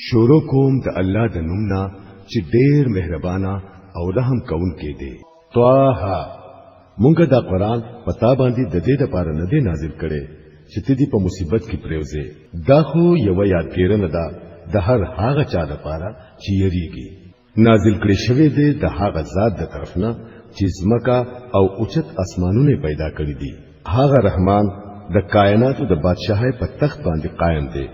شروع کوم د الله د نوم نه چې ډېر مهربانه او رحم کوونکی دی. طه مونږ دا قرآن په تا باندې د دې لپاره نه دی نازل کړی چې ته دې په مصیبت کې پریوځې. دا خو یوه یادګېرنه ده د هر هغه چا لپاره چې یریږي. نازل کړی شوی دی د هغه ذات د طرف نه چې ځمکه او اوچت اسمانونه پیدا کړی دي. هغه رحمان د کائناتو د بادشاهۍ په تخت باندې قائم دی.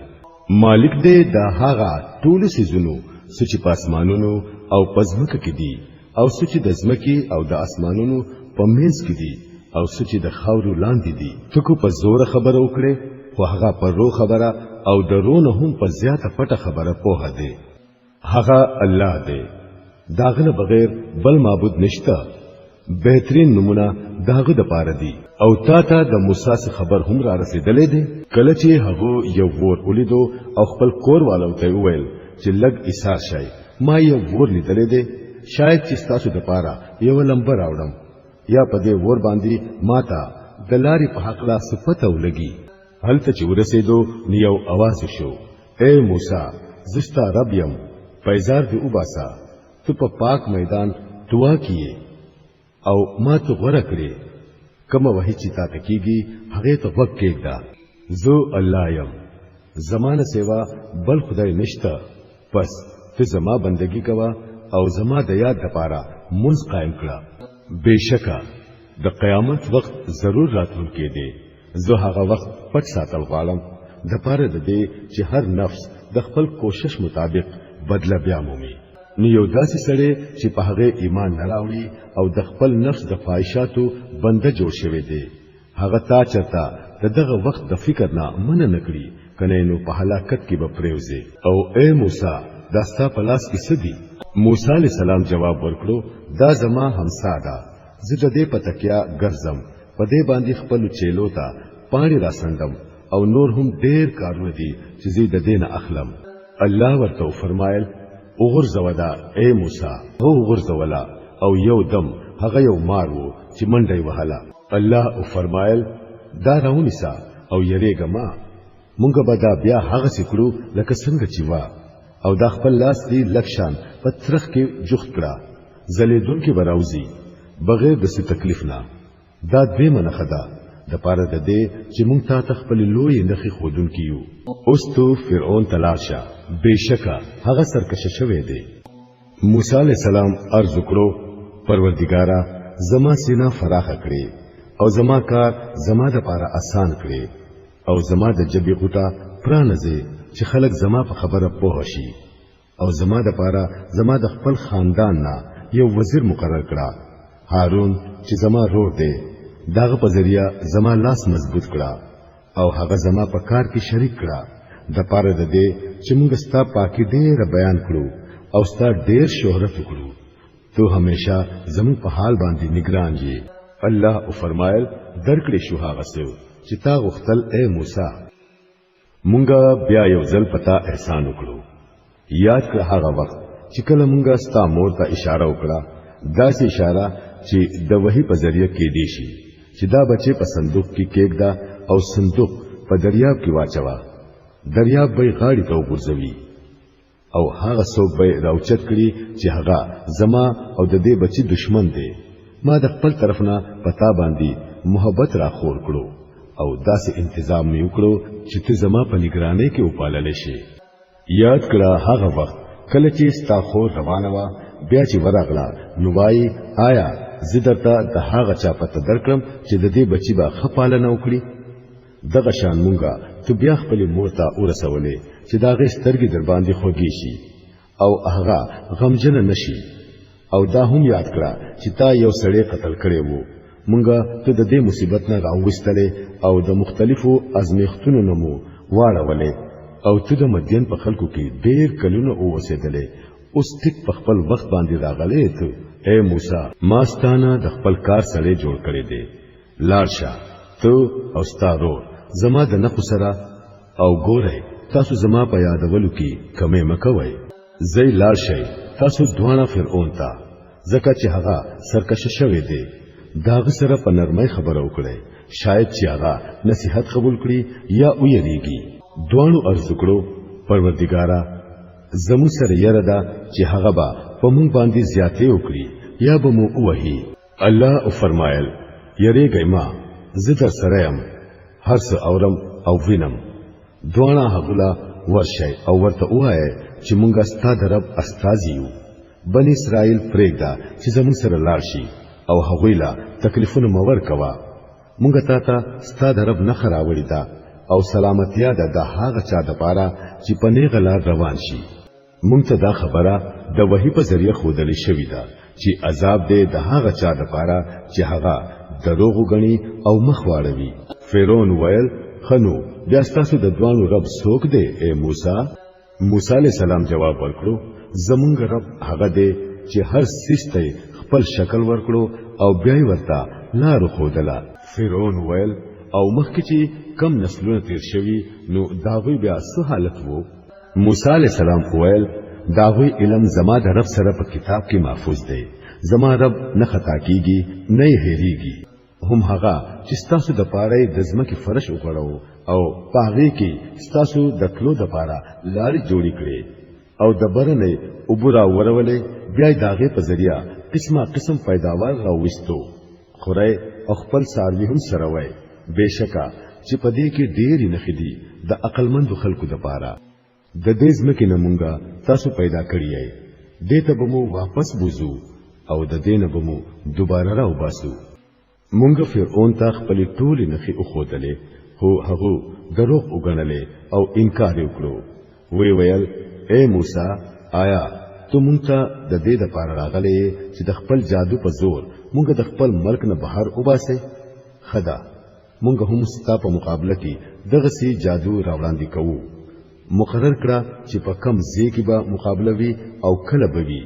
مالک دی د هغه ټولو څیزونو څه چې په اسمانونو او په ځمکه کې دي او څه چې د ځمکې او د اسمانونو په منځ کې دي او څه چې د خاورو لاندې دي. ته کو په زوره خبره وکړې خو هغه په رو خبره او د رو نه هم په زیاته پټه خبره پوهه دی. هغه الله دی، داغه نه بغیر بل معبود نشته. بهترین نمونه داغه د پاره دی. او تا ته د موسی څخه خبر هم را رسیدلې دی کله چې هغه یو ور ولیدو او خپل کور والو ته وویل چې لږ ایسار شئ، ما یو ور لیدلې دی، شاید چې تاسو د پاره یو لمبه راوړم یا په دې ور باندې ما ته د لارې په حق لا صفته ولګي. هلته چې ورسېدو نو یو اواز شو، اے موسی، زه ستا رب یم، پیزار دې وباسه، ته په پاک میدان توا کې یې او ما ته غوره کړې، کومه وحی چې تا ته کېږي هغې ته غوږ کېږده. زه الله یم، زما نه سوا بل خدای نشته، پس ته زما بندگی کوه او زما د یاد دپاره مونځ قایم کړه. بېشکه د قیامت وخت ضرور راتلونکی دی، زه هغه وخت پټ ساتل غواړم د پاره د دې چې هر نفس د خپل کوشش مطابق بدله بیا مومي. نو یو داسې سړی چې په هغه ایمان نه راوړي او د خپل نفس د خواهشاتو بنده جوړ شوی دی، هغه تا چرته د دغه وخت د فکر نه منع نه کړي، کنه نو په هلاکت کې به پریوځي. او اے موسی، دا ستا په لاس کې څه دي؟ موسی علیه السلام جواب ورکړو، دا زما همسا ده، زه د دې په تکیه ګرځم، په دې باندې خپل چیلو ته پاڼې را سندم او نور هم ډېر کارونه دي چې زه د دې نه اخلم. الله ورته وفرمایل، وغورځوه دا اے موسی. هغه وغورځوله او یو دم هغه یو مار وو چې منډه یې وهله. الله وفرمایل، دا راونیسه او یریږه مه، مونږ به دا بیا هغسې کړو لکه څنګه چې وه، او دا خپل لاس دې لږ شان په ترخ کې جوخت کړه، ځلېدونکي به راوځي بغیر د څه تکلیف نه. دا دویمه نښه ده د پاره د دې چې مونږ تا ته خپلې لویې نښې ښودونکي یو. اوس ته فرعون ته لاړ شه، بېشکه هغه سرکشه شوی دی. موسی علیه السلام عرض وکړو، پروردګاره زما سینه فراخه کړې او زما کار زما د پاره اسان کړې او زما د ژبې غوټه پرانځې چې خلک زما په خبره پوه شي، او زما د پاره زما د خپل خاندان نه یو وزیر مقرر کړه، هارون چې زما رور دی، داغه په ذریعہ زما لاس مضبوط کړه او هغه زما په کار کې شریک کړه، د پاره د دې چې موږ ستا پاکي ډېره بیان کړو او ستا ډېر شهرت وکړو. ته همیشه زموږ په حال باندې نگران یې. الله وفرمایل، درکړې شو هغه څه چې تا غوښتل ای موسی. مونږه بیا یو ځل پتا احسان وکړو. یاد کړه هغه وخت چې کله مونږه ستا مور ته اشاره وکړه، داسې اشاره چې د وحی په ذریعه کې دی شي چې دا بچي په صندوق کې کېږده او صندوق په دریاب کې واچوه، دریاب به غاړې ته وغورځوي او هغه څوک به راوچت کړي چې هغه زما او د دې بچي دشمن دی. ما د خپل طرف نه پتا باندې محبت را خور کړو او داسې انتظام مې وکړو چې ته زما په نگرانۍ کې وپالل شي. یاد کړه هغه وخت کله چې ستا خور روانه وه، بیا چې ورغله نو وایي، آیا زه درته د هغه چا پته درکړم چې د دې بچي به ښه پالنه وکړي؟ دغه شان مونږه ته بیا خپلې مور ته ورسولې چې د هغې سترګې در باندې خوږې شي او هغه غمجنه نشي. او دا هم یاد کړه چې تا یو سړی قتل کړی وو، مونږه ته د دې مصیبت نه راوستلې او د مختلفو ازمیښتونو نه مو واړولې، او ته د مدین په خلکو کې ډیر کلونه اوسېدلې، اوس ټیک په خپل وخت باندې راغلې ته. اے موسی، ما ستانه د خپل کار سړی جوړ کړی دی، لاړ شه ته او ستا رور زما د نخو سره، او ګورئ تاسو زما په یادولو کې کمی مه کوئ. ځئ لاړ شئ تاسو دواړه فرعون ته، ځکه چې هغه سرکشه شوی دی، د هغه سره په نرمۍ خبره وکړئ، شاید چې هغه نصیحت قبول کړي یا ویریږي. دواړو عرض وکړو، پروردګاره زموږ سره یره ده چې هغه به په موږ باندې زیاتې وکړي یا به مو ووهي. الله وفرمایل، یریږئ مه، زه در سره یم، هر څه اورم او وینم. دواړه هغه له ورشئ او ورته ووایئ چې مونږ ستا د رب استازي یو. بني اسرائیل پرېږده چې زموږ سره لاړ شي او هغوی له تکلیفونه مه ورکوه. مونږ تا ته ستا د رب نښه راوړې ده او سلامتیا ده د هغه چا دپاره چې په نیغه لار روان شي. مونږ ته دا خبره د وحی په ذریعه ښودلې شوې ده چې عذاب دی د هغه چا دپاره چې هغه دروغ وګڼي او مخ واړوي. فرعون ویل، ښه نو بیا ستاسو د دواړو رب څوک دی ای موسی؟ موسی علیه السلام جواب ورکړو، زمونږ رب هغه دی چې هر څیز ته خپل شکل ورکړو او بیا یې ورته لار وښودله. فرعون ویل، او مخکې چې کم نسلونه تیر شوي نو د هغوی بیا څه حالت وو؟ موسی علیه السلام وویل، د هغوی علم زما د رب سره په کتاب کې محفوظ دی، زما رب نه خطا کیږي نه یې هېرېږي. هم هغه چې ستاسو د پاره د ځمکې فرش وغوړو او په هغې کې ستاسو د تلو د پاره لارې جوړې کړې او د بره نه اوبه راورولې، بیا یې د هغې په ذریعه قسمه قسم پیداوار راوویستو، خورئ او خپل څاروي هم څروئ، بېشکه چې په دې کې ډېرې نښې دي د عقلمندو خلکو دپاره. د دې ځمکې نه مونږه تاسو پیدا کړی یئ، دې ته به مو واپس بوځو او د دې نه به مو دوباره راوباسو. مونږ فرعون ته خپلې ټولې نښې وښودلې، خو هغه دروغ وګڼلې او انکار یې وکړو. وی ویل، اے موسی، آیا ته مونږ ته د دې دپاره راغلی یې چې د خپل جادو په زور مونږ د خپل ملک نه بهر وباسې؟ ښه ده، مونږ هم ستا په مقابله کې دغسې جادو راوړاندې کوو. مقرر کړه چې په کم ځای کې به مقابله وي او کله به وي.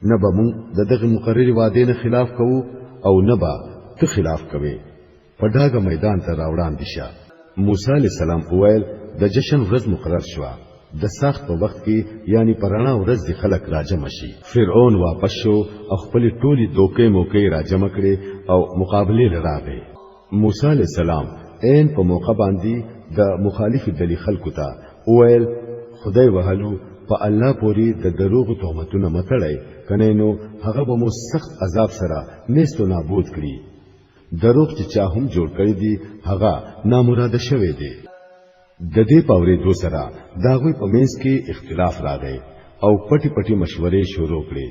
نه به مونږ د دغه مقررې وعدې نه خلاف کوو او نه به ته خلاف کوې. په ډاګه میدان ته راوړاندې شه. موسی علیه السلام وویل، د جشن ورځ مقرر شوه، د ساخت په وخت کې یعنی په رڼا ورځ دې خلک راجمع شي. فرعون واپس شو او خپلې ټولې دوکې موکې راجمع کړې او مقابلې له راغی. موسی علیه السلام عین په موقع باندې د مخالفې ډلې خلکو ته وویل، خدای وهلو په الله پورې د دروغو تهمتونه مه تړئ، کنه نو هغه به مو سخت عذاب سره نیست و نابود کړي. دروغ چې چا هم جوړ کړی دي هغه نامراده شوی دی. د دې په اورېدو سره د هغوی په منځ کې اختلاف راغی او پټې پټې مشورې شروع کړې.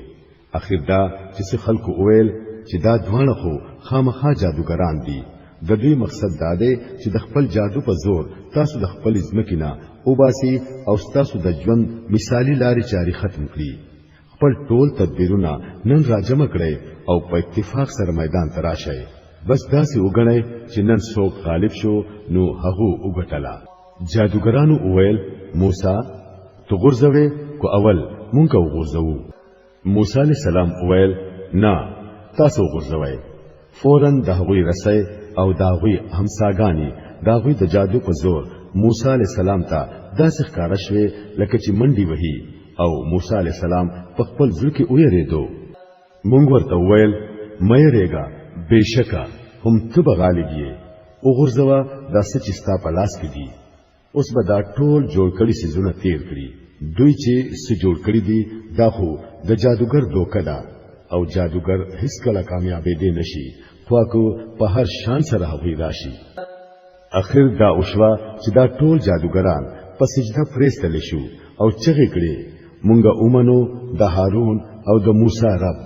اخر دا چې څه خلکو وویل چې دا دواړه خو خامخا جادوګران دي، د دوی مقصد دا دی چې د خپل جادو په زور تاسو د خپلې ځمکې نه وباسي او ستاسو د ژوند مثالي لارې چارې ختم کړي. خپل ټول تدبیرونه نن راجمع کړئ او په اتفاق سره میدان ته راشئ. بس داسې وګڼئ چې نن څوک غالب شو نو هغو وګټله. جادوګرانو وویل، موسی ته غورځوې کو اول مونږ وغورځوو؟ موسی علیه السلام وویل، نه، تاسو وغورځوئ. فورا د هغوی رسۍ او د هغوی همساګانې د هغوی د جادو په زور موسی علیه السلام ته داسې ښکاره شوې لکه چې منډې وهي، او موسی علیه السلام په خپل زړه کې ویرېدو. مونږ ورته وویل، مه یېرېږه، بېشکه هم ته به غالب یې، وغورځوه دا څه چې ستا په لاس کې دي. اوس به دا ټول جوړ کړي څیزونه تیر کړي. دوی چې څه جوړ کړي دي دا خو د جادوګر دوکه ده، او جادوګر هیڅکله کامیابېدی نشي، خوا که په هر شان سره هغوی راشي. اخر دا وشوه چې دا ټول جادوګران په سجده پرېستل شو او چغې کړې، مونږه ومنو د هارون او د موسی رب.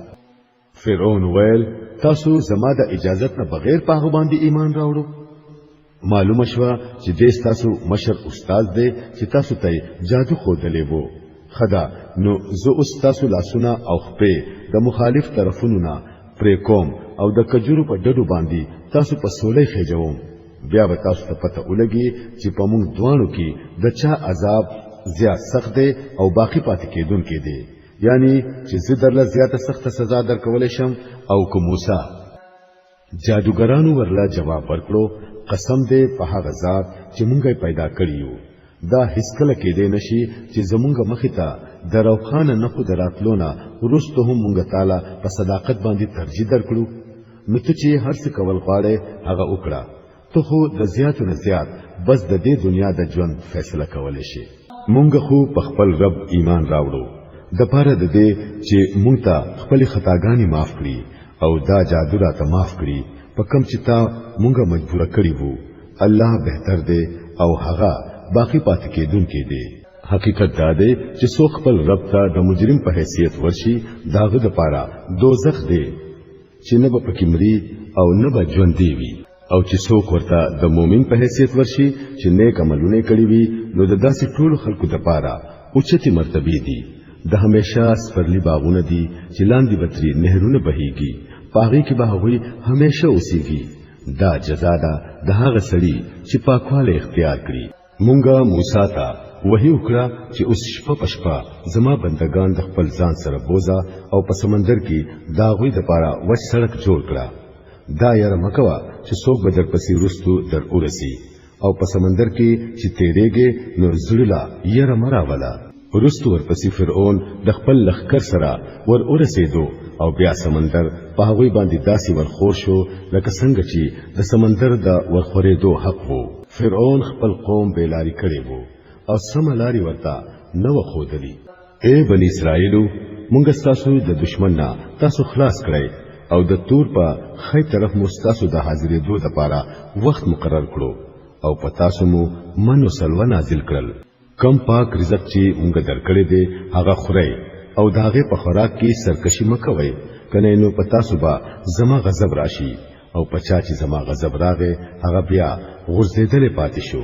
فرعون ویل، تاسو زما د اجازت نه بغیر په هغه باندې ایمان راوړو؟ معلومه شوه چې دې ستاسو مشر استاد دی چې تاسو ته جادو ښودلی وو. ښه ده، نو زه اوس ستاسو لاسونه او خپې د مخالف طرفونو نه پرې کوم او د کجورو په ډډو باندې تاسو په سولۍ خېجوم. بیا به تاسو ته پته ولګي چې په موږ دواړو کې د چا عذاب زیات سخت دی او باقي پاتې کېدونکی دی، یعنی چې زه درله زیاته سخته سزا درکولی شم او که موسی. جادوګرانو ورله جواب ورکړو، قسم دی په هغه ذات چې مونږ یې پیدا کړي یو، دا هیڅکله کېدی نشي چې زمونږ مخې ته د روښانه نښو د راتلو نه وروسته هم مونږ تاله په صداقت باندې ترجیح درکړو. نو ته چې هر څه کول غواړې هغه وکړه، ته خو د زیاتو نه زیات بس د دې دنیا د ژوند فیصله کولی شې. مونږ خو په خپل رب ایمان راوړو د پاره د دې چې مونږ ته خپل خطاګانې معاف کړي او دا جادو را ته معاف کړي په کم چې تا مونږه مجبور کړی وو. الله بهتر دی او هغه باقی پاتې کېدونکی دی. حقیقت دا دی چې څوک خپل رب ته د مجرم په حیثیت ورشي، داغه د پاره دوزخ دی چې نه به پکې مري او نه به ژوندی وي. او چې څوک ورته د مؤمن په حیثیت ورشي چې نیک عملونه کړي وي، نو د داسې ټولو خلکو د پاره اوچتې مرتبې دي. د همیشه سپرلي باغونه دي چې لاندې به ترې نهرونه بهیږي، په هغې کې به هغوی همیشه اوسیږي. دا جزا ده د هغه سړي چې پاکوالی اختیار کړي. مونږه موسی ته وحی وکړه چې اوس شپه په شپه زما بندگان د خپل ځان سره بوزه او په سمندر کې د هغوی دپاره وچ سړک جوړ کړه. دا یاره مکوه چې څوک به درپسې وروستو در ورسي، او په سمندر کې چې تیرېږې نو زړه له یره مه راوله. وروستو ورپسې فرعون د خپل لښکر سره ور ورسېدو او بیا سمندر په هغوی باندې داسې ورخور شو لکه څنګه چې د سمندر د ورخورېدو حق وو. فرعون خپل قوم بې لاري کړی وو او سمه لاري ورته نه وه ښودلي. اے بنی اسرائیلو، مونږ ستاسو د دشمن نه تاسو خلاص کړئ او د تور په ښی طرف مو ستاسو د حاضرېدو دپاره وخت مقرر کړو او په تاسو مو من و سلوه نازل کړل. کم پاک رزق چې مونږ درکړی دی هغه خورئ او د هغې په خوراک کې سرکشي مه کوئ، کنه نو په تاسو به زما غضب راشي، او په چا چې زما غضب راغی هغه بیا غورځېدلی پاتې شو.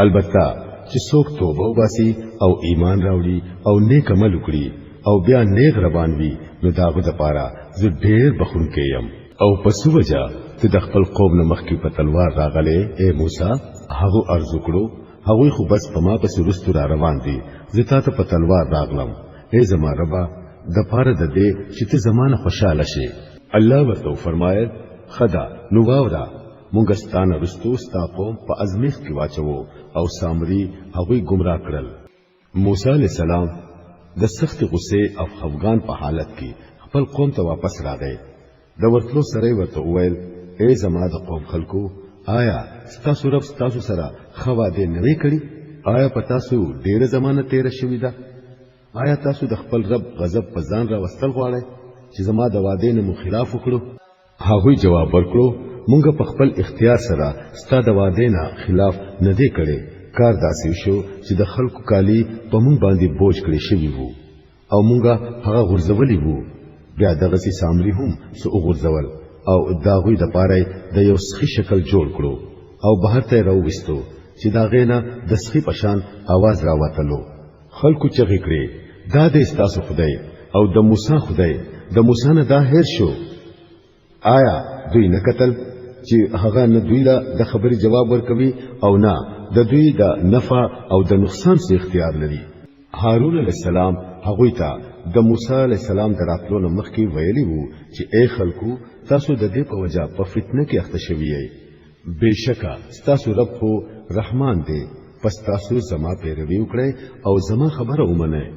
البته چې څوک توبه وباسي او ایمان راوړي او نیک عمل وکړي او بیا نیغ روان وي، نو د هغه دپاره زه ډېر بخښونکی یم. او په څه وجه ته د خپل قوم نه مخکې په تلوار راغلی ای موسی؟ هغو عرض وکړو، هغوی خو بس په ما پسې وروستو را روان دي، زه تا ته په تلوار راغلم ای زما ربه، د پاره د دې چې ته زما نه خوشحاله شې. الله ورته وفرمایل، ښه ده نو واوره، مونږ ستا نه وروستو ستا قوم په ازمیښت کې واچوو او سامري هغوی ګمراه کړل. موسی علیه السلام د سختې غصې او خفګان په حالت کې خپل قوم ته واپس راغی. د ورتلو سره یې ورته وویل، ای زما د قوم خلکو، آیا ستاسو رب ستاسو سره ښه وعدې نه وې کړي؟ آیا په تاسو ډېره زمانه تېره شوې ده؟ آیا تاسو د خپل رب غضب په ځان راوستل غواړئ چې زما د وعدې نه مو خلاف وکړو؟ هغوی جواب ورکړو، مونږ په خپل اختیار سره ستا د وعدې نه خلاف نه دی کړی، کار داسې شو چې د خلکو کالي په مونږ باندې بوج کړی شوي وو او مونږ هغه غورځولي وو. بیا دغسې سامري هم څه وغورځول او د هغوی دپاره د یو سخي شکل جوړ کړو او بهر ته یې راوویستو چې د هغې نه د سخي په شان اواز راوتلو. خلکو چغې کړې، دا دی ستاسو خدای او د موسی خدای، د موسی نه دا هېر شو. آیا دوی نه کتل چې هغه نه دوی له د خبرې جواب ورکوي او نه د دوی د نفع او د نقصان څه اختیار لري؟ هارون علیه السلام هغوی ته د موسی علیه السلام د راتلو نه مخکې ویلي وو چې ای خلکو، تاسو د دې په وجه په فتنه کې اخته شوي یئ، بېشکه ستاسو رب خو رحمان دی، پس تاسو زما پیروي وکړئ او زما خبره ومنئ.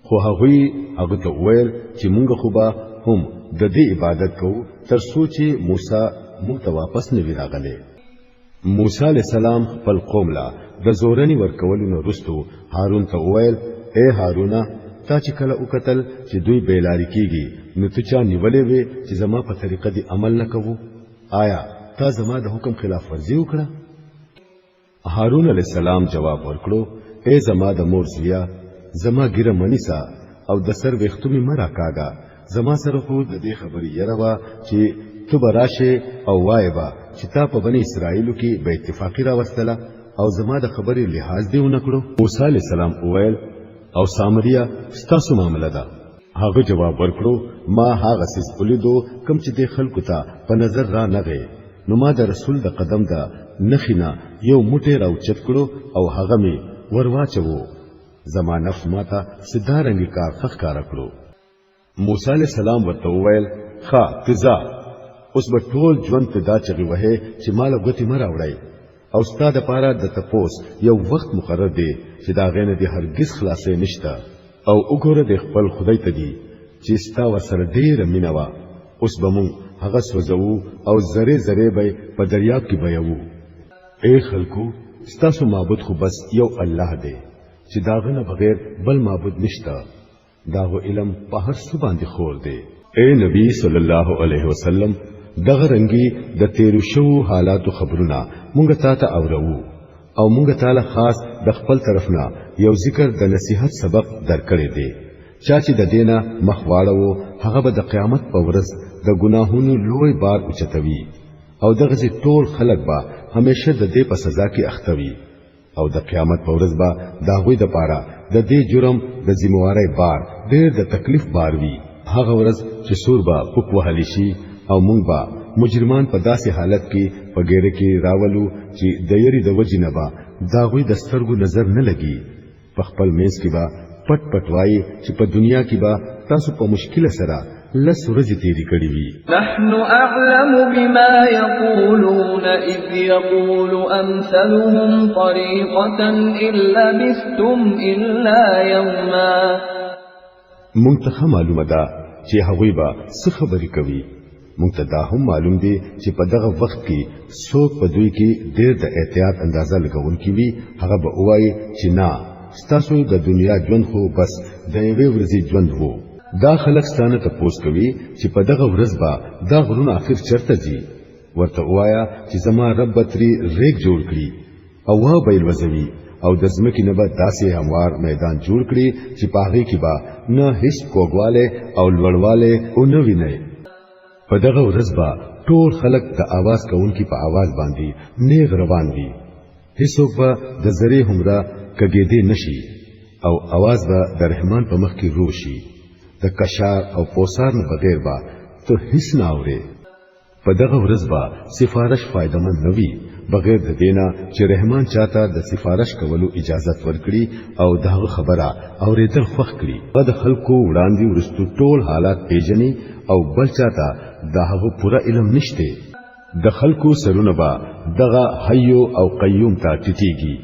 خو هغوی هغه ته وویل چې مونږ خو به هم د دې عبادت کوو تر څو چې موسی مونږ ته واپس نه وي راغلی. موسی علیه السلام خپل قوم له د زورنې ورکولو نه وروسته هارون ته وویل، ای هارونه، تا چې کله وکتل چې دوی بې لارې کیږي نو ته چا نیولې وې چې زما په طریقه دې عمل نه کوو؟ آیا تا زما د حکم خلاف ورزي وکړه؟ هارون علیه السلام جواب ورکړو، ای زما د مور زویه، زما ګیره مه نیسه او د سر ویښتو مې مه راکاږه، زما سره خو د دې خبرې یره وه چې ته به راشې او وایې به چې تا په بني اسرائیلو کې بې اتفاقي راوستله او زما د خبرې لحاظ دې ونه کړو. موسی علیه السلام وویل، او سامریه ستاسو معامله ده. هغه جواب ورکړو، ما هغه څیز ولیدو کوم چې دې خلکو ته په نظر را نغی، نو ما د رسول د قدم د نښې نه یو موټی راوچت کړو او هغه مې ورواچوو. زما نفس ما ته څه دا رنګې کار ښه ښکاره کړو. موسی علیه السلام ورته وویل، ښه ته ځه، اوس به ټول ژوند ته دا چغې وهې چې ما له ګوتې مه راوړی، او ستا دپاره د تپوس یو وخت مقرر دی چې د هغې نه دې هرګز خلاصی نشته. او وګوره دې خپل خدای ته دي چې ستا ورسره ډېره مینه وه، اوس به مونږ هغه سوځوو او ذرې ذرې به په دریاب کې بیوو. ای خلکو، ستاسو معبود خو بس یو الله دی. چې داغه نه بغیر بل معبود نشته، داغه علم په هر څه باندې خور دی. اے نبی صلی الله علیه وسلم، دغه رنګي د تیرو شوو حالاتو خبرونه مونږ تا ته اورو او مونږ تعالی خاص د خپل طرف نه یو ذکر د نصیحت سبق درکړی دی. چا چې د دینه مخ واړو هغه به د قیامت په ورځ د ګناهونو لوی بار اوچتوي، او دغه ټول خلک به همیشه د دې په سزا کې اخته وي، او د قیامت په ورځ به د هغوی د پاره د دې جرم د ذمہوارۍ بار ډېر د تکلیف بار وي. هغه ورځ چې سور به پک وهلی شي او مونږ به مجرمان په داسې حالت کې په ګیره کې راولو چې د یری د وجې نه به د هغوی د سترګو نظر نه لګي. په خپل منځ کې به پټ پټ وایي چې په دنیا کې به تاسو په مشکل سره لس ورځې تیرې کړې وي. نحن أعلم بما يقولون إذ يقول أمثلهم طريقة إن لبثتم إلا يوما. مونږ ته ښه معلومه ده چې هغوی به څه خبرې کوي. مونږ ته دا هم معلوم دي چې په دغه وخت کې څوک په دوی کې ډېر د احتیاط اندازه لګونکي وي، هغه به ووایي چې نه، ستاسو د دنیا ژوند خو بس د یوې ورځې ژوند وو. دا خلک ستانه تپوس کوي چې په دغه ورځ به دا غرونه اخر چرته ځي؟ ورته ووايه چې زما رب به ترې ریګ جوړ کړي او وا به یې الوزوي، او د ځمکې نه به داسې هموار میدان جوړ کړي چې په هغې کې به نه هیڅ کوږوالی او لوړوالی ونه وینئ. په دغه ورځ به ټول خلک د आवाज کوونکي په आवाज باندې نیغ روان وي، هیڅوک به د ذرې هومره کږېدی نشي، او आवाज به د رحمان په مخ کې رو شي. د کشار او پوسار نه بغیر به ته هیڅ نه اورې. په دغه ورځ به سفارش فایدمن نه وي بغیر د دینه چې رحمان چاته د سفارش کولو اجازت ورکړي او دغه خبره اورېدل خوښ کړي. هغه د خلکو وړاندې وروستو ټول حالات پیژني او بل چاته د هغه پوره علم نشته. د خلکو سرونه به دغه حی او قیوم ته ټیټیږي.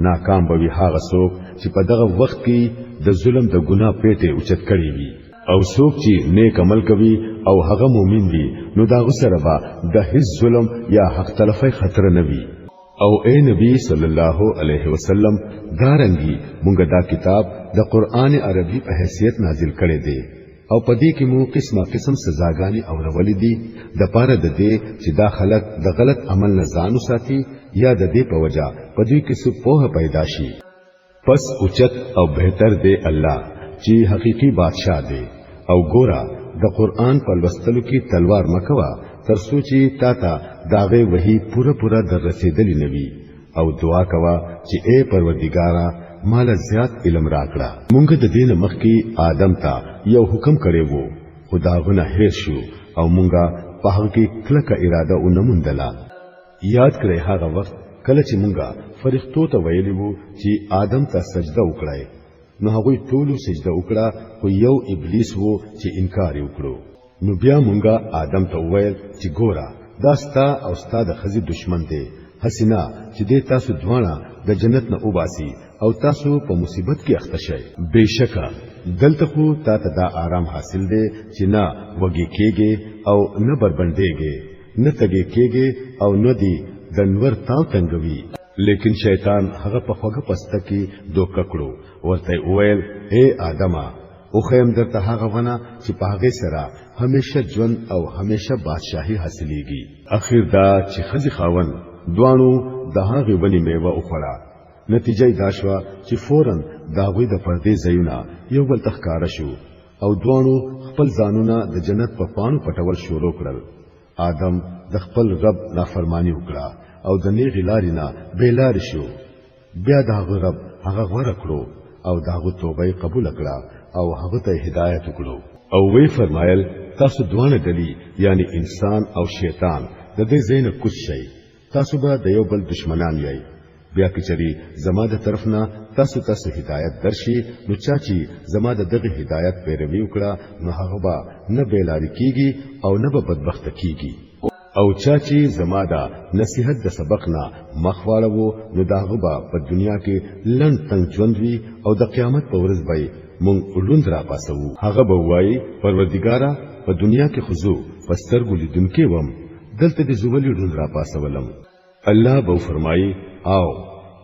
ناکام به وي هغه څوک چې په دغه وخت کې د ظلم د ګناه پیټه اوچت کړی وي، او څوک چې نیک عمل کوي او هغه مؤمن وي نو دا سره به د هیڅ ظلم یا حق تلفۍ خطر نه وي. او اے نبی صلی الله علیه وسلم، دارنګي مونږ دا کتاب د قرآن عربي په حیثیت نازل کړی دی، او په دې کې مو قسمه قسم سزاګانې اورولې دي د پاره د دې چې دا خلک د غلط عمل نه ځان وساتي یا د دې په وجه په دوی کې څه پوهه پیدا شي. پس اوچت او بهتر دی الله چې حقیقي بادشاه دی. او ګوره، د قرآن په لوستلو کې تلوار مکوه تر څو چې تا ته داغه وحی پوره پوره در رسیدلی نه وي، او دعا کوه چې اے پروردګاره مال زیات علم راکړه. مونږ د دین مخکې آدم ته یو حکم کړی وو، خو دا غنه هیر شو او مونږه په هغه کې کلکه اراده ونه موندله. یاد کړئ هغه وخت کله چې مونږه فرښتو ته ویلی وو چې آدم ته سجده وکړئ، نو هغوی ټولو سجده وکړه خو یو ابلیس وو چې انکار یې وکړو. نو بیا مونږه آدم ته وویل چې ګوره، دا ستا او ستا د ښځې دشمن دی، هسې نه چې دی تاسو دواړه د جنت نه وباسي او تاسو په مصیبت کې اخته شئ. بېشکه دلته خو تا ته دا آرام حاصل دی چې نه وږی کېږې او نه بربنډېږې، نه تږی کېږې او نه دی د نور تاو تنګوي. لیکن شیطان هغه په خوږه پسته کې دوکه کړو، ورته وویل اے آدمه، وښیم درته هغه ونه چې په هغې سره همیشه ژوند او همیشه بادشاهي حاصلېږي. اخر دا چې ښځې خاوند دواړو د هغې ونې میوه وخوړه، نتیجه یې دا شوه چې فورا د هغوی د پردې ځایونه یو بل ته ښکاره شو، او دواړو خپل ځانونه د جنت په پاڼو پټول شروع کړل. آدم د خپل رب نافرمانی وکړه او د نیغې لارې نه بې لارې شو. بیا د هغه رب هغه غوره کړو او د هغه توبه یې قبوله کړه او هغه ته هدایت وکړو، او وی فرمایل تاسو دواړه ډلې یعنی انسان او شیطان د دې ځای نه کوز شئ، تاسو به د یو بل دشمنان یئ. بیا که چېرې زما د طرف نه تاسو ته څه هدایت درشي، نو چا چې زما د دغه هدایت پیروي وکړه نو هغه به نه بېلارې کیږي او نه به بدبخته کیږي، او چا چې زما د نصیحت د سبق نه مخ واړوو نو د هغه به په دنیا کې لنډ تنګ ژوند وي، او د قیامت په ورځ به یې مونږ ړوند راپاسوو. هغه به ووایي پروردګاره، په دنیا کې خو زه په سترګو لیدونکی وم، دلته دې زه ولې ړوند راپاسولم؟ الله به فرمایي او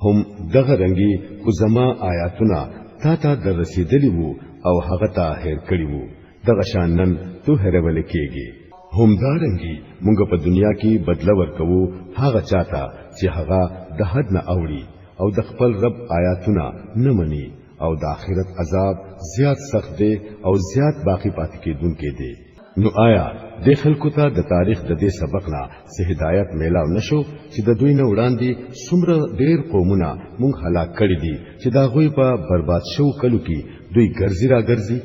هم دغه رنګي خو زما آیاتونه تا ته در رسیدلی وو او هغه ته هیر کړی وو، دغه شان نن تو هېرول کېږي. همدارنګي مونږ په دنیا کې بدله ورکوو هغه چاته چې هغه د حد نه اوړي او د خپل رب آیاتونه نه مني، او د آخرت عذاب زیات سخت دی او زیات باقی پاتې کېدونکی دی. نو آیا د خلکو ته د تاریخ د دې سبق نه څه هدایت میلاو نشو چې د دوی نه وړاندې څومره ډیر قومونه مونږ هلاک کړي دي چې د هغوی په برباد شوو کلو کې دوی ګرځي را ګرځي؟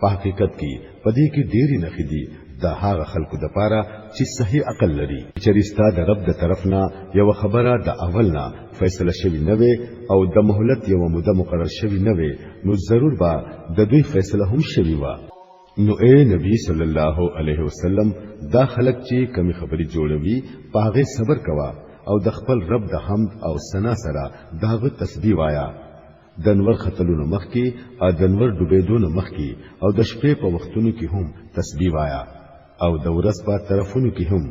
په حقیقت کې په دې کې ډېرې نښې دي د هغه خلکو د پاره چې صحیح عقل لري. چېرې ستا د رب د طرف نه یوه خبره د اول نه فیصله شوې نه وي او د مهلت یوه موده مقرر شوې نه وي، نو ضرور به د دوی فیصله هم شوې وه. نو اے نبی صلی الله علیه وسلم، دا خلک چې کمی خبرې جوړوي په هغې صبر کوه او د خپل رب د حمد او ثنا سره د هغه تسبیح وایا، د نور ختلو نه مخکې او د نور ډوبېدو نه مخکې او د شپې په وختونو کې هم تسبیح وایا او د ورځ په طرفونو کې هم،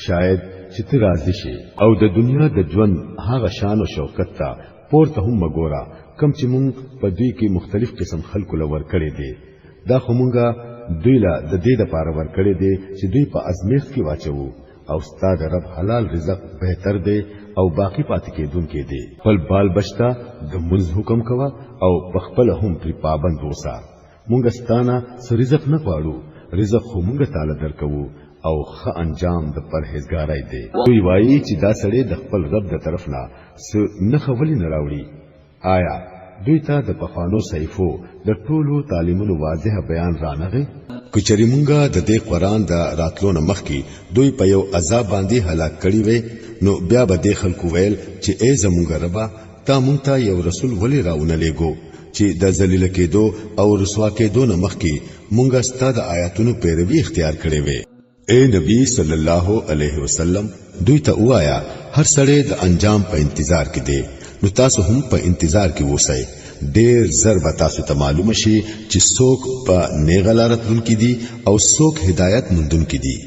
شاید چې ته راضي شې. او د دنیا د ژوند هغه شان او شوکت ته پورته هم مګوره کم چې مونږ په دوی کې مختلف قسم خلکو له ورکړې دي. دا خو مونږه دوی له د دې لپاره ورکړې دي چې دوی په ازمیښت کې واچوو، او ستا د رب حلال رزق بهتر دی او باقی پاتې کېدونکی دی. خپل بال بچ ته د منځ حکم کوه او په خپل هم پرې پابند اوسه. مونږ ستانه څه رزق نه غواړو، رزق خو مونږ تعالی درکوو، او ښه انجام د پرهیزګارۍ دی. دوی وایي چې دا سړی د خپل رب د طرف نه څه نښه ولې نه راوړي؟ آیا دوی ته د پخوانو صحیفو د ټولو تعلیمونو واضح بیان رانغی؟ کچری مونږه د دې قران د راتلو نه مخکې دوی په یو عذاب باندې هلاک کړي وي، نو بیا به دې خلکو ویل چې ای زمونږ ربا، تا مونږ ته یو رسول ولې راونه لیږو چې د ذلیل کېدو او رسوا کېدو نه مخکې مونږه ستا د آیاتونو پیروي اختیار کړې وي. اے نبی صلی الله علیه وسلم، دوی ته وایا هر سړی د انجام په انتظار کې دی، نو تاسو هم په انتظار کې اوسئ. ډیر زر به تاسو ته معلومه شي چې څوک په نیغه لاره تلونکي دي او څوک هدایت موندونکي دي.